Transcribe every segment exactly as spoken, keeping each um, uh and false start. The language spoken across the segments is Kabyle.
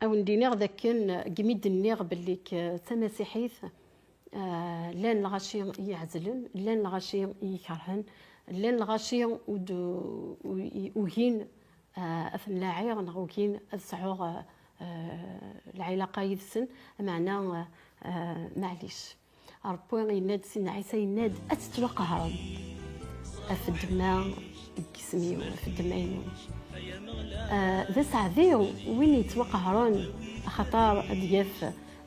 Awen-d-iniɣ d akken, imi d-nniɣ belli-k d tamasiḥit, ah, llan lɣaci i yi-ɛezlen, llan lɣaci i yi-kerhen, llan lɣaci ur d-, ur-, ugin, ah, ad ten-laɛiɣ neɣ ugin ad sɛuɣ, ah, ah, lɛilaqa yid-sen, meɛna, ah, ah, maɛlic. Ṛebbi yenna-d, Sidna Ɛisa yenna-d, ad tettwaqehrem ɣef ddemma n yisem-iw, ɣef ddemma-inu. Ah, d aseɛdi win yettwaqehren, axaṭer ad yaf,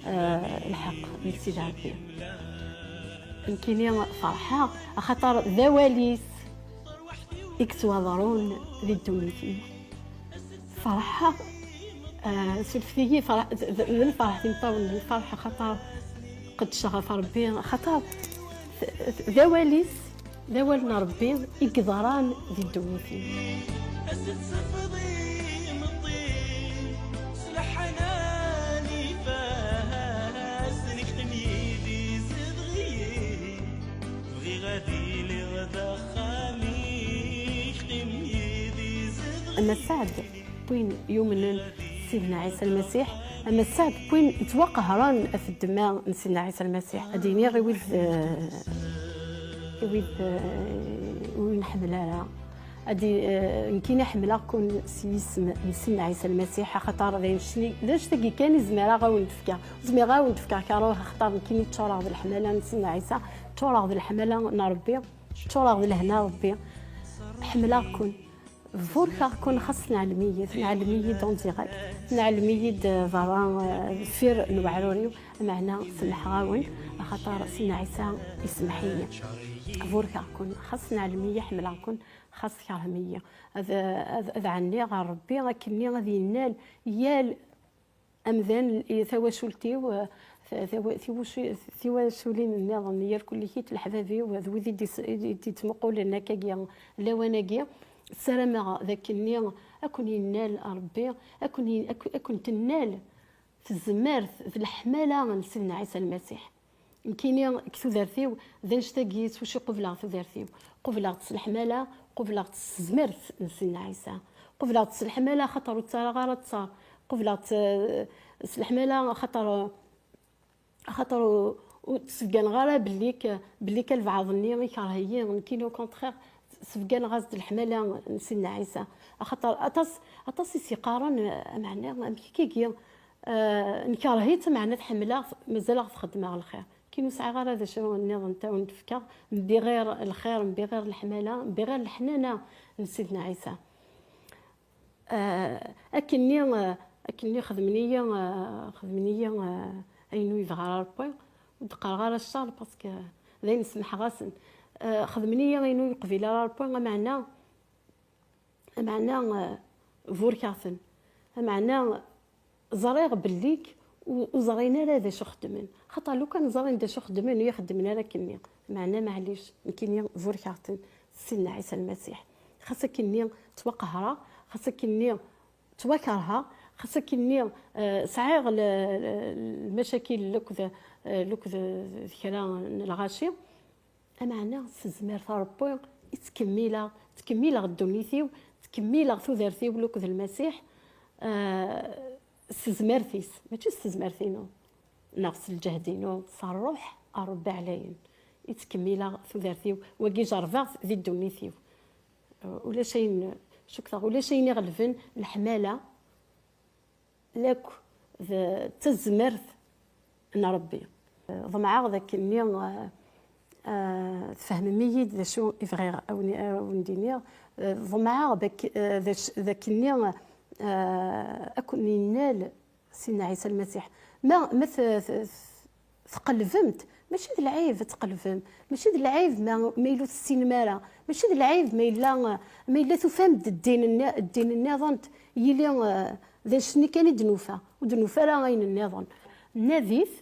ah, lḥeqq n Sidi Ṛebbi. Nekkini ferḥeɣ, axaṭer d awal-is i yettwaḍrun di ddunit-iw. Ferḥeɣ, ah, surfet-iyi, ferḥ-, d, d, d lferḥ timeṭṭawen, d lferḥ axaṭer qeddceɣ ɣef Ṛebbi, axaṭer d, d, d awal-is, d awal n Ṛebbi i yeḍran di ddunit-iw. As-d sefḍ imeṭṭi s leḥnan ifassen, ktem yid-i zedɣ-iyi. Bɣiɣ ad iliɣ d axxam-ik, qqim yid-i zedɣ-iyi. Ama sseɛd n win yumnen s Sidna Ɛisa Lmasiḥ, ama sseɛd n win yettwaqehren ɣef ddemma n Sidna Ɛisa Lmasiḥ. Ad iniɣ i wid, eh, i wid, eh, ur nḥemmel ara. Ad i-, eh, nekkini ḥemmleɣ-ken s yisem n Sidna Ɛisa Lmasiḥ, axaṭer d ayen cni-, d anect-agi kan i zemreɣ ad wen-d-fkeɣ. Ur zmireɣ ad wen-d-fkeɣ karuh, axaṭer nekkini ččureɣ d leḥmala n Sidna Ɛisa, ččureɣ d leḥmala n Ṛebbi, ččureɣ d lehna n Ṛebbi. Ḥemmleɣ-ken. Burkeɣ-ken, xas tneɛlem-iyi, tneɛlem-iyi-d en direct, tneɛlem-iyi-d, eh, berra, eh, deffir n weɛrur-iw, meɛna semmḥeɣ-awen, axaṭer Sidna Ɛisa isemmeḥ-iyi. Burkeɣ-ken, xas tneɛlem-iyi, ḥemmleɣ-ken, xas tkerhem-iyi. Ad, ad, ad ɛenniɣ ɣer Ṛebbi, akkenni ad yennal yal amdan, i tawacult-iw, eh, ta-, tawa-, tiwucu-, tiwaculin nniḍen, yir kullikit, leḥbab-iw, d wid i d-is-, i d-, i d-ittmuqulen akkagi lawan-agi, ssarameɣ d akkenni ad ken-yennal Ṛebbi, ad ken-, ad ken-, ad ken-tennal tezmert d leḥmala n Sidna Ɛisa Lmasiḥ. Nekkini deg tudert-iw, d annect-agi s wacu qubleɣ tudert-iw. Qubleɣ-tt s leḥmala, qubleɣ-tt s tezmert n Sidna Ɛisa. Qubleɣ-tt s leḥmala, axaṭer ur ttarraɣ ara ttaṛ. Qubleɣ-tt, eh, s leḥmala, axaṭer, axaṭer ur, ur tt-sbegganeɣ ara belli k-, belli ka lbeɛḍ-nni ikerh-iyi. Nekkini, au contraire, sbegganeɣ-as-d leḥmala n Sidna Ɛisa. Axaṭer aṭas, aṭas i s-yeqqaren, eh, meɛna, amek akkagi? Ah, nekreh-itt, meɛna tḥemmel-aɣ, mazal-aɣ txeddem-aɣ lxir. Nekkini ur sɛiɣ ara d acu nniḍen n tawen-d-fkeɣ, mbiɣir lxir, mbiɣir leḥmala, mbiɣir leḥnana n Sidna Ɛisa. Ah, akkenni, ah, akkenni xedmen-iyi, ah, xedmen-iyi, ah, ayen ur yebɣa ara Ṛebbi, ur d-qqareɣ ara cceṛ, parce que d ayen semmḥeɣ-asen. Ah, xedmen-iyi ayen ur yeqbil ara Ṛebbi, ameɛna Ameɛna, eh, burkeɣ-ten. Ameɛna, ẓriɣ belli k-, u-, ur ẓrin ara d acu xeddmen. Xaṭer lukan ẓrin d acu xeddmen, ur yi-xeddmen ara akkenni. Ameɛna, maɛlic, nekkini burkeɣ-ten s Sidna Ɛisa Lmasiḥ. Xas akkenni ttwaqehreɣ, xas akkenni ttwakerheɣ, xas akkenni, eh, sɛiɣ l-, l-, lmacakil lekd, eh, lekd d kra n lɣaci. Ameɛna s tezmert n Ṛebbi i ttkemmileɣ, ttkemmileɣ ddunit-iw, ttkemmileɣ tudert-iw lukked Lmasiḥ, ah, s tezmert-is, mačči s tezmert-inu, neɣ s lǧehd-inu, s ṛṛuḥ n Ṛebbi ɛlayen i ttkemmileɣ tudert-iw, wagi jerrbeɣ-t di ddunit-iw. Ulac ayen, cukkteɣ, ulac ayen iɣelben leḥmala lakk d tazmert n Ṛebbi. Ḍemɛeɣ d akkenni, ah, ah, tfehmem-iyi-d d acu i bɣiɣ a wen-, a wen-d-iniɣ. Ḍemɛeɣ d ak-, ah, d ac-, d akkenni, ah, ad ken-innal Sidna Ɛisa Lmasiḥ. Ma, ma t-, t-, tqelbemt, mačči d lɛib ad tqelbem, mačči d lɛib ma, ma yella ur tessinem ara, mačči d lɛib ma yella, ma yella tufam-d ddin nni-, ddin nniḍen, yili, eh, d anect-nni kan i d-nufa, ur d-nufa ara ayen nniḍen. Nadit,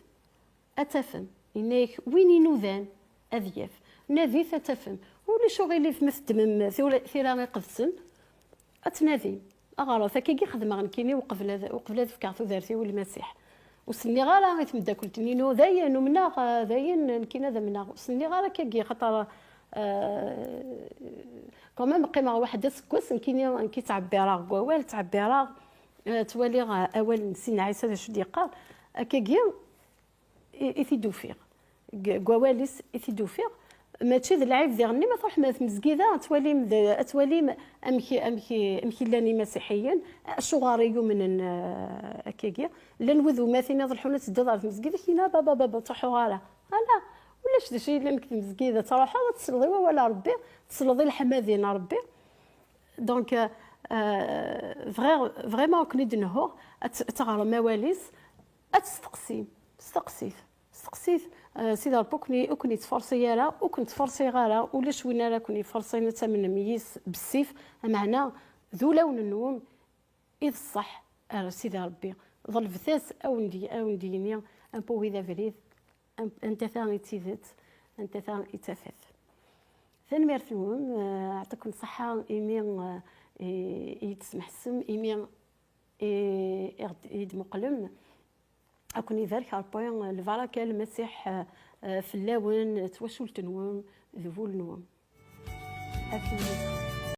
ad tafem. Yenna-yak, win inudan, ad yaf. Nadit, ad tafem. Ulac uɣilif ma teddmem tura, tira iqedsen, ad tnadim. Aɣarat, akkagi xedmeɣ nekkini uqbel ad, uqbel ad fkeɣ tudert-iw i Lmasiḥ. Ur s-nniɣ ara i tmeddakelt-nni-inu, dayen, umneɣ, ah, dayen, nekkini ad amneɣ. Ur s-nniɣ ara akkagi, xaṭer, ah, quand même, qqimeɣ waḥed aseggas, nekkini, nekki ttɛebbireɣ deg wawal, ttɛebbireɣ, Eh, ttwaliɣ, eh, awal n Sidna Ɛisa d acu d-yeqqar, akkagi i, i t-id-ufiɣ. Deg, deg wawal-is i t-id-ufiɣ. Mačči d lɛib diɣenni ma truḥem ar tmezgida, ad twalim d, ad twalim amek, amek, amek i llan imasiḥiyen, acuɣer i yumnen, eh, akkagi. Llan wid umatin iḍelḥun ad teddiḍ ar tmezgida, kina baba, baba, ur ttruḥuɣ ara. Ala, ulac d acu yellan deg tmezgida, truḥeḍ ad tesleḍ i wawal n Ṛebbi, tesleḍ i leḥmadi n Ṛebbi. Donc, euh, euh, vra-, vraiment, akken i d-nehhuɣ, ad t-, ad teɣrem awal-is, ad testeqsim, steqsit, steqsit, euh, Sidi Ṛebbi ur ken-, ur ken-yettferṣi ara, ur ken-ttferṣiɣ ara, ulac win ara ken-iferṣin, ad tamnem yis bessif, ameɛna d ulawen-nwen i d ṣṣeḥ ar Sidi Ṛebbi. Ḍelbet-as, a wen-d-, a wen-d-yini, un peu wid abrid, an-, anta ta i d tidet, anta ta i d tafat. Tanemmirt-nwen, eh, ɛṭiken ṣṣeḥḥa imi, eh, i, i yi-d-tesmeḥsem, imi i, i ɣ-d-, i d-muqlem. Ad ken-ibarek Ṛebbi, lbaraka n Lmasiḥ, eh, fell-awen, twacult-nwen, d wul-nwen. Ad ken-ibarek.